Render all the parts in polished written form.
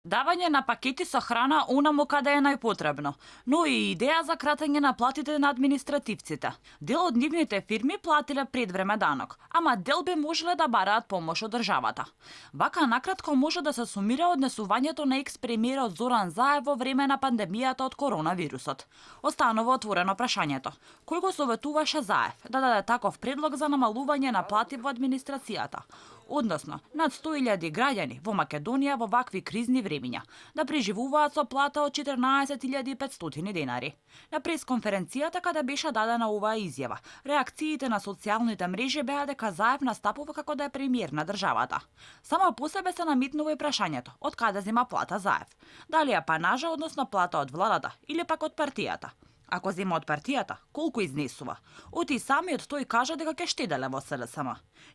Давање на пакети со храна онаму каде е најпотребно, но и идеја за кратење на платите на административците. Дел од нивните фирми платиле пред време данок, ама дел би можеле да бараат помош од државата. Вака накратко може да се сумира однесувањето на екс-премиерот Зоран Заев во време на пандемијата од коронавирусот. Останува отворено прашањето: кој го советуваше Заев да даде таков предлог за намалување на плати во администрацијата? Односно, над 100.000 граѓани во Македонија во вакви кризни времиња да преживуваат со плата од 14.500 денари. На пресконференцијата каде беше дадена оваа изјава, реакциите на социјалните мрежи беа дека Заев настапува како да е премиер на државата. Само по себе се наметнува и прашањето: од каде зема плата Заев? Дали е панажа, односно плата од владата, или пак од партијата? Ако зема од партијата, колку изнесува? Оти самиот тој кажа дека ќе штеделе во СДСМ.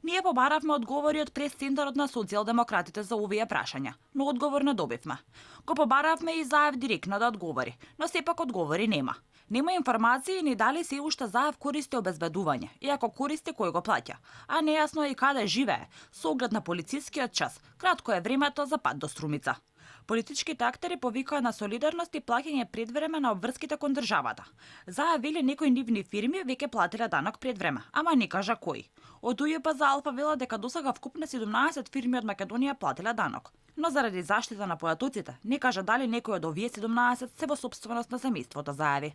Ние побаравме одговори од прес-центарот на социјалдемократите за овие прашања, но одговор не добивме. Го побаравме и Заев директно да одговори, но сепак одговори нема. Нема информации ни дали се уште Заев користи обезбедување, и ако користи кој го плаќа, а нејасно е и каде живее, со оглед на полицискиот час. Кратко е времето за пат до Струмица. Политичките актери повикаа на солидарност и плаќање пред време на обврските кон државата. Заев вели некои нивни фирми веќе платиле данок пред време, ама не кажа кои. Од УЈП за Алфа вела дека досега вкупно 17 фирми од Македонија платиле данок. Но заради заштита на појатоците, не кажа дали некој од овие 17 се во сопственост на семејството Заеви.